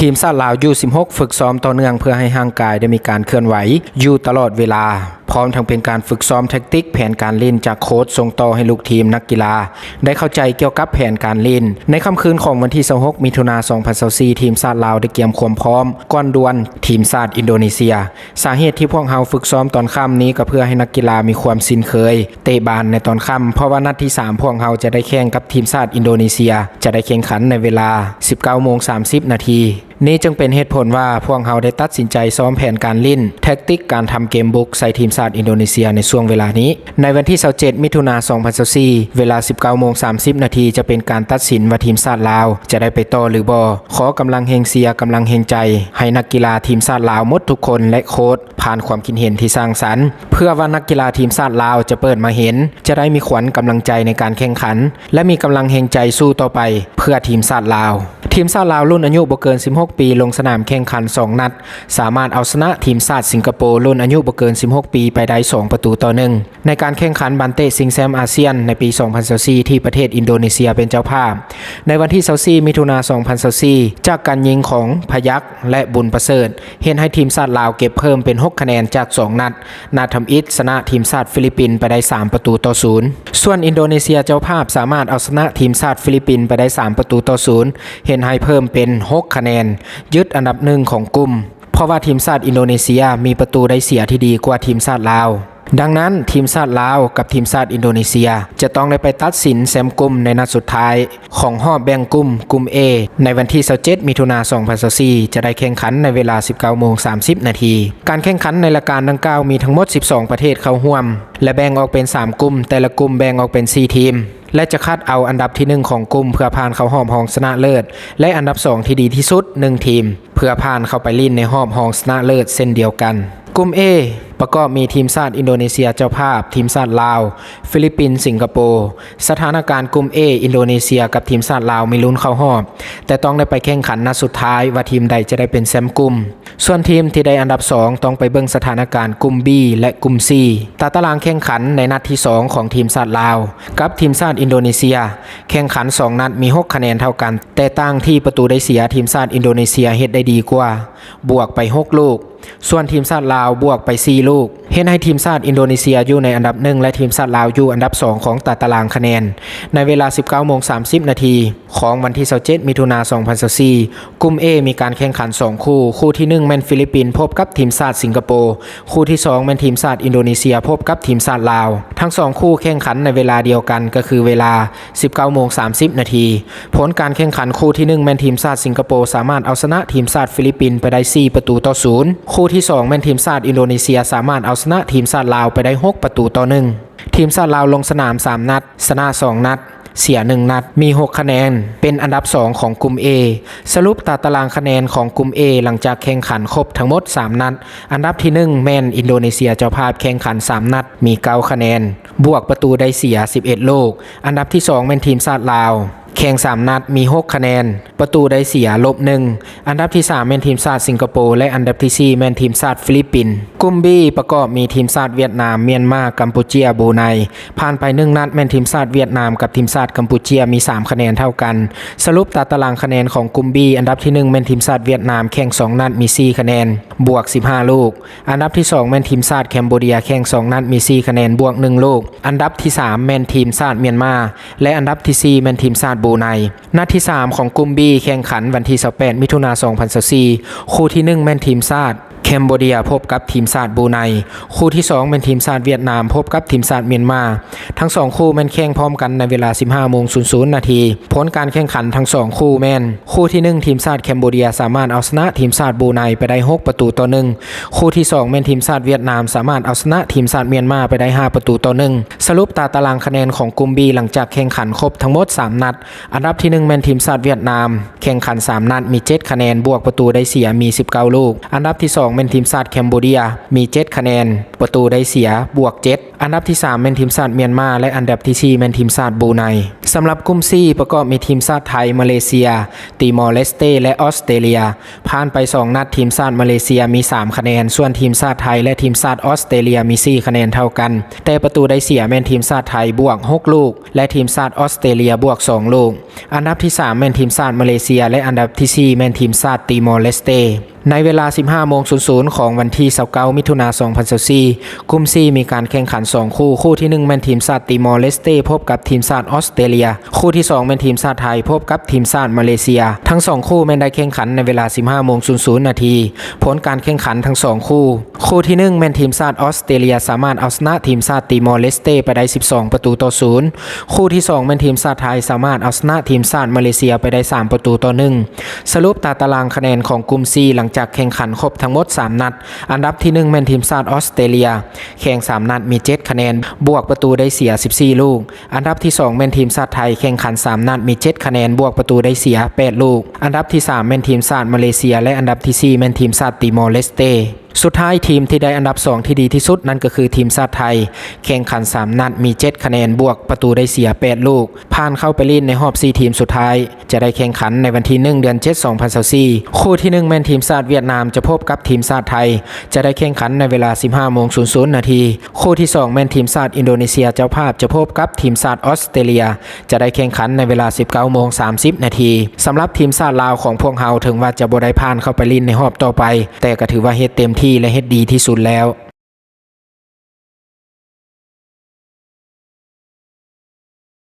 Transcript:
ທີມຊາດລາວ ຢູສິບຫົກ ຝຶກຊ້ອມຕໍ່ເນື່ອງເພື່ອໃຫ້ຮ່າງກາຍໄດ້ມີການເຄື່ອນໄຫວຢູ່ຕະຫຼອດເວລາ, ພ້ອມທັງເປັນການຝຶກຊ້ອມແທັກຕິກ, ແຜນການຫຼິ້ນຈາກໂຄດສົ່ງຕໍ່ໃຫ້ລູກທີມນັກກິລາໄດ້ເຂົ້າໃຈກ່ຽວກັບແຜນການຫຼິ້ນ. ໃນຄ່ຳຄືນຂອງວັນທີຊາວຫົກ ມິຖຸນາ ສອງພັນຊາວສີ່ ທີມຊາດລາວໄດ້ກຽມຄວາມພ້ອມກ່ອນດ່ວນທີມຊາດອິນໂດເນເຊຍ. ສາເຫດທີ່ພວກເຮົາຝຶກຊ້ອມຕອນຄ່ຳນີ້ກໍເພື່ອໃຫ້ນັກກິລາມີຄວາມຊິນເຄີຍເຕະບານໃນຕອນຄ່ຳ, ເພາະວ່ານັດທີສາມພວກເຮົາຈະໄດ້ແຂ່ງກັບທີມຊາດອິນໂດເນເຊຍ, ຈະໄດ້ແຂ່ງຂັນໃນເວລາ ສິບເກົ້າໂມງສາມສິບນາທີ. ນີ້ຈຶ່ງເປັນເຫດຜົນວ່າພວກເຮົາໄດ້ຕັດສິນໃຈຊ້ອມແຜນການຫຼິ້ນ, ແທັກຕິກການທຳເກມບຸກໃສ່ທີມຊາດອິນໂດເນເຊຍໃນຊ່ວງເວລານີ້. ໃນວັນທີຊາວເຈັດ ມິຖຸນາ ສອງພັນຊາວສີ່ ເວລາ ສິບເກົ້າໂມງສາມສິບນາທີ ຈະເປັນການຕັດສິນວ່າທີມຊາດລາວຈະໄດ້ໄປຕໍ່ຫຼືບໍ່. ຂໍກຳລັງແຮງເຊຍ, ກຳລັງແຮງໃຈໃຫ້ນັກກິລາທີມຊາດລາວໝົດທຸກຄົນ ແລະ ໂຄດ ຜ່ານຄວາມຄິດເຫັນທີ່ສ້າງສັນ ເພື່ອວ່ານັກກິລາທີມຊາດລາວຈະເປີດມາເຫັນ, ຈະໄດ້ມີຂວັນກຳລັງໃຈໃນການແຂ່ງຂັນ ແລະ ມີກຳລັງແຮງໃຈສູ້ຕໍ່ໄປເພື່ອທີມຊາດລາວ. ທີມຊາດລາວລຸ້ນອາຍຸບໍ່ເກີນສິບຫົກປີ ລົງສະໜາມແຂ່ງຂັນສອງນັດ, ສາມາດເອົາຊະນະທີມຊາດສິງກະໂປລຸ້ນອາຍຸບໍ່ເກີນສິບຫົກປີໄປໄດ້ສອງປະຕູຕໍ່ໜຶ່ງ ໃນການແຂ່ງຂັນບານເຕະຊິງແຊມອາຊຽນໃນປີສອງພັນຊາວສີ່ ທີ່ປະເທດອິນໂດເນເຊຍເປັນເຈົ້າພາບ. ໃນວັນທີຊາວສີ່ ມິຖຸນາ ສອງພັນຊາວສີ່ ຈາກການຍິງຂອງພະຍັກ ແລະ ບຸນປະເສີດ ເຮັດໃຫ້ທີມຊາດລາວເກັບເພີ່ມເປັນຫົກຄະແນນຈາກສອງນັດ, ນັດທຳອິດຊະນະທີມຊາດຟີລິບປິນໄປໄດ້ສາມປະຕູຕໍ່ສູນ. ສ່ວນອິນໂດເນເຊຍເຈົ້າພາບສາມາດເອົາຊະນະທີມຊາດຟີລິບປິນໄປໄດ້ສາມປະຕູຕໍ່ສູນ, ເຮັດໃຫ້ເພີ່ມເປັນຫົກຄະແນນ, ຍຶດອັນດັບໜຶ່ງຂອງກຸ່ມ, ເພາະວ່າທີມຊາດອິນໂດເນເຊຍມີປະຕູໄດ້ເສຍທີ່ດີກວ່າທີມຊາດລາວ. ດັ່ງນັ້ນ, ທີມຊາດລາວກັບທີມຊາດອິນໂດເນເຊຍຈະຕ້ອງໄດ້ໄປຕັດສິນແຊມກຸ່ມໃນນັດສຸດທ້າຍຂອງຮອບແບ່ງກຸ່ມ, ກຸ່ມ A ໃນວັນທີຊາວເຈັດ ມິຖຸນາ ສອງພັນຊາວສີ່ ຈະໄດ້ແຂ່ງຂັນໃນເວລາ ສິບເກົ້າໂມງສາມສິບນາທີ. ການແຂ່ງຂັນໃນລາຍການດັ່ງກ່າວມີທັງໝົດສິບສອງປະເທດເຂົ້າຮ່ວມ ແລະ ແບ່ງອອກເປັນສາມກຸ່ມ, ແຕ່ລະກຸ່ມແບ່ງອອກເປັນສີ່ທີມ ແລະ ຈະຄັດເອົາອັນດັບທີໜຶ່ງຂອງກຸ່ມເພື່ອຜ່ານເຂົ້າຮອບຮອງຊະນະເລີດ ແລະ ອັນດັບສອງທີ່ດີທີ່ສຸດໜຶ່ງທີມ ເພື່ອຜ່ານເຂົ້າໄປຫຼິ້ນໃນຮອບຮອງຊະນະເລີດເຊັ່ນດຽວກັນ. ກຸ່ມ A ປະກອບມີທີມຊາດອິນໂດເນເຊຍເຈົ້າພາບ, ທີມຊາດລາວ, ຟີລິບປິນ, ສິງກະໂປ. ສະຖານະການກຸ່ມ A ອິນໂດເນເຊຍກັບທີມຊາດລາວມີລຸ້ນເຂົ້າຮອບ, ແຕ່ຕ້ອງໄດ້ໄປແຂ່ງຂັນນັດສຸດທ້າຍວ່າທີມໃດຈະໄດ້ເປັນແຊມກຸ່ມ. ສ່ວນທີມທີ່ໄດ້ອັນດັບສອງຕ້ອງໄປເບິ່ງສະຖານະການກຸ່ມ B ແລະ ກຸ່ມ C. ຕາຕະລາງແຂ່ງຂັນໃນນັດທີສອງຂອງທີມຊາດລາວກັບທີມຊາດອິນໂດເນເຊຍ ແຂ່ງຂັນສອງນັດມີຫົກຄະແນນເທົ່າກັນ, ແຕ່ຕ່າງທີ່ປະຕູໄດ້ເສຍ ທີມຊາດອິນໂດເນເຊຍເຮັດໄດ້ດີກວ່າ, ບວກໄປຫົກລູກ, ສ່ວນທີມຊາດລາວບວກໄປສີ່ລູກ, ເຮັດໃຫ້ທີມຊາດອິນໂດເນເຊຍຢູ່ໃນອັນດັບໜຶ່ງ ແລະ ທີມຊາດລາວຢູ່ອັນດັບສອງຂອງຕາຕະລາງຄະແນນ. ໃນເວລາ ສິບເກົ້າໂມງສາມສິບນາທີ ຂອງວັນທີຊາວເຈັດ ມິຖຸນາ ສອງພັນຊາວສີ່ ກຸ່ມ A ມີການແຂ່ງຂັນສອງຄູ່, ຄູ່ທີໜຶ່ງແມ່ນຟີລິບປິນພົບກັບທີມຊາດສິງກະໂປ, ຄູ່ທີສອງແມ່ນທີມຊາດອິນໂດເນເຊຍພົບກັບທີມຊາດລາວ. ທັງສອງຄູ່ແຂ່ງຂັນໃນເວລາດຽວກັນ, ກໍຄືເວລາ ສິບເກົ້າໂມງສາມສິບນາທີ. ຜົນການແຂ່ງຂັນຄູ່ທີໜຶ່ງແມ່ນທີມຊາດສິງກະໂປສາມາດເອົາຊະນະທີມຊາດຟີລິບປິນໄປໄດ້ສີ່ປະຕູຕໍ່ສູນ, ຄູ່ທີສອງແມ່ນທີມຊາດອິນໂດເນເຊຍສາມາດເອົາຊະນະທີມຊາດລາວໄປໄດ້ຫົກປະຕູຕໍ່ໜຶ່ງ. ທີມຊາດລາວລົງສະໜາມສາມນັດ, ຊະນະສອງນັດ, ເສຍໜຶ່ງນັດ, ມີຫົກຄະແນນ, ເປັນອັນດັບສອງຂອງກຸ່ມ A. ສະຫຼຸບຕາຕະລາງຄະແນນຂອງກຸ່ມ A ຫຼັງຈາກແຂ່ງຂັນຄົບທັງໝົດສາມນັດ, ອັນດັບທີໜຶ່ງແມ່ນອິນໂດເນເຊຍເຈົ້າພາບແຂ່ງຂັນສາມນັດ, ມີເກົ້າຄະແນນ, ບວກປະຕູໄດ້ເສຍສິບເອັດລູກ. ອັນດັບທີສອງແມ່ນທີມຊາດລາວ, ແຂ່ງສາມນັດ, ມີຫົກຄະແນນ, ປະຕູໄດ້ເສຍ ລົບໜຶ່ງ. ອັນດັບທີສາມແມ່ນທີມຊາດສິງກະໂປ ແລະ ອັນດັບທີສີ່ແມ່ນທີມຊາດຟີລິບປິນ. ກຸ່ມ B ປະກອບມີທີມຊາດຫວຽດນາມ, ມຽນມາ, ກຳປູເຈຍ, ບຣູໄນ. ຜ່ານໄປໜຶ່ງນັດແມ່ນທີມຊາດຫວຽດນາມກັບທີມຊາດກຳປູເຈຍມີສາມຄະແນນເທົ່າກັນ. ສະຫຼຸບຕາຕະລາງຄະແນນຂອງກຸ່ມ B ອັນດັບທີໜຶ່ງແມ່ນທີມຊາດຫວຽດນາມ, ແຂ່ງສອງນັດ, ມີສີ່ຄະແນນ, ບວກສິບຫ້າລູກ. ອັນດັບທີສອງແມ່ນທີມຊາດແຄມໂບເດຍ, ແຂ່ງສອງນັດ, ມີສີ່ຄະແນນ, ບວກໜຶ່ງລູກ. ອັນດັບທີສາມແມ່ນທີມຊາດມຽນມາ ແລະ ອັນດັບທີສີ່ແມ່ນທີມຊາດບຣູໄນ. ນັດທີສາມຂອງກຸ່ມ B ແຂ່ງຂັນວັນທີຊາວແປດ ມິຖຸນາ ສອງພັນຊາວສີ່. ຄູ່ທີໜຶ່ງແມ່ນທີມຊາດແຄມໂບເດຍພົບກັບທີມຊາດບຣູໄນ. ຄູ່ທີສອງແມ່ນທີມຊາດຫວຽດນາມພົບກັບທີມຊາດມຽນມາ. ທັງສອງຄູ່ແມ່ນແຂ່ງພ້ອມກັນໃນເວລາ ສິບຫ້າໂມງສູນນາທີ. ຜົນການແຂ່ງຂັນທັງສອງຄູ່ແມ່ນ ຄູ່ທີໜຶ່ງ ທີມຊາດແຄມໂບເດຍສາມາດເອົາຊະນະທີມຊາດບຣູໄນໄປໄດ້ຫົກປະຕູຕໍ່ໜຶ່ງ. ຄູ່ທີສອງແມ່ນທີມຊາດຫວຽດນາມສາມາດເອົາຊະນະທີມຊາດມຽນມາໄປໄດ້ຫ້າປະຕູຕໍ່ໜຶ່ງ. ສະຫຼຸບຕາຕະລາງຄະແນນຂອງກຸ່ມ B ຫຼັງຈາກແຂ່ງຂັນຄົບທັງໝົດສາມນັດ. ອັນດັບທີໜຶ່ງແມ່ນທີມຊາດຫວຽດນາມ, ແຂ່ງຂັນສາມນັດ, ມີເຈັດຄະແນນ, ບວກປະຕູໄດ້ເສຍ ມີສິບເກົ້າລູກ. ອັນດັບທີສອງ ແມ່ນທີມຊາດແຄມໂບເດຍ ມີເຈັດຄະແນນ, ປະຕູໄດ້ເສຍບວກເຈັດ. ອັນດັບທີສາມແມ່ນທີມຊາດມຽນມາ ແລະ ອັນດັບທີສີ່ແມ່ນທີມຊາດບຣູໄນ. ສຳລັບກຸ່ມ C ປະກອບມີທີມຊາດໄທ, ມາເລເຊຍ, ຕີມໍເລສເຕ ແລະ ອອສເຕຣເລຍ. ຜ່ານໄປສອງນັດ, ທີມຊາດມາເລເຊຍມີສາມຄະແນນ, ສ່ວນທີມຊາດໄທ ແລະ ທີມຊາດອອສເຕຣເລຍມີສີ່ຄະແນນເທົ່າກັນ, ແຕ່ປະຕູໄດ້ເສຍແມ່ນທີມຊາດໄທບວກຫົກລູກ ແລະ ທີມຊາດອອສເຕຣເລຍບວກສອງລູກ. ອັນດັບທີສາມແມ່ນທີມຊາດມາເລເຊຍ ແລະ ອັນດັບທີສີ່ແມ່ນທີມຊາດຕີມໍເລສເຕ. ໃນເວລາສິບຫ້າໂມງສູນຂອງວັນທີຊາວເກົ້າ ມິຖຸນາ ສອງພັນຊາວສີ່ ກຸ່ມ C ມີການແຂ່ງຂັນສອງຄູ່. ຄູ່ທີໜຶ່ງແມ່ນທີມຊາດຕີມໍເລສເຕພົບກັບທີມຊາດອອສເຕຣເລຍ. ຄູ່ທີສອງແມ່ນທີມຊາດໄທພົບກັບທີມຊາດມາເລເຊຍ. ທັງສອງຄູ່ແມ່ນໄດ້ແຂ່ງຂັນໃນເວລາສິບຫ້າໂມງສູນນາທີ. ຜົນການແຂ່ງຂັນທັງສອງຄູ່. ຄູ່ທີໜຶ່ງແມ່ນທີມຊາດອອສເຕຣເລຍສາມາດເອົາຊະນະທີມຊາດຕີມໍເລສເຕໄປໄດ້ສິບສອງປະຕູຕໍ່ສູນ. ຄູ່ທີສອງແມ່ນທີມຊາດໄທສາມາດເອົາຊະນະທີມຊາດມາເລເຊຍໄປໄດ້ສາມປະຕູຕໍ່ໜຶ່ງ. ສະຫຼຸບຕາຕະລາງຄະແນນຂອງກຸ່ມ C ຫຼັງຈາກແຂ່ງຂັນຄົບທັງໝົດສາມນັດ. ອັນດັບທີໜຶ່ງແມ່ນທີມຊາດອອສເຕຣເລຍ ແຂ່ງສາມນັດມີເຈັດຄະແນນ, ບວກປະຕູໄດ້ເສຍສິບສີ່ລູກ. ອັນດັບທີສອງແມ່ນທີມຊາດໄທ ແຂ່ງຂັນສາມນັດມີເຈັດຄະແນນ, ບວກປະຕູໄດ້ເສຍແປດລູກ. ອັນດັບທີສາມແມ່ນທີມຊາດມາເລເຊຍ ແລະ ອັນດັບທີສີ່ແມ່ນທີມຊາດຕີມໍເລສເຕ. ສຸດທ້າຍ, ທີມທີ່ໄດ້ອັນດັບສອງທີ່ດີທີ່ສຸດ ນັ້ນກໍຄືທີມຊາດໄທ, ແຂ່ງຂັນສາມນັດມີເຈັດຄະແນນ, ບວກປະຕູໄດ້ເສຍແປດລູກ, ຜ່ານເຂົ້າໄປຫຼິ້ນໃນຮອບສີ່ທີມສຸດທ້າຍ. ຈະໄດ້ແຂ່ງຂັນໃນວັນທີໜຶ່ງ ເດືອນເຈັດ ສອງພັນຊາວສີ່. ຄູ່ທີໜຶ່ງແມ່ນທີມຊາດຫວຽດນາມຈະພົບກັບທີມຊາດໄທ, ຈະໄດ້ແຂ່ງຂັນໃນເວລາສິບຫ້າໂມງສູນນາທີ. ຄູ່ທີສອງແມ່ນທີມຊາດອິນໂດເນເຊຍເຈົ້າພາບຈະພົບກັບທີມຊາດອອສເຕຣເລຍ, ຈະໄດ້ແຂ່ງຂັນໃນເວລາສິບເກົ້າໂມງສາມສິບນາທີ. ສຳລັບທີມຊາດລາວຂອງພວກເຮົາ ເຖິງວ່າຈະບໍ່ໄດ້ຜ່ານເຂົ້າໄປຫຼິ້ນໃນຮອບຕໍ່ໄປ, ແຕ່ກໍຖືວ່າເຮັດເຕັມທີ່ ແລະ ເຮັດດີທີ່ສຸດແລ້ວ.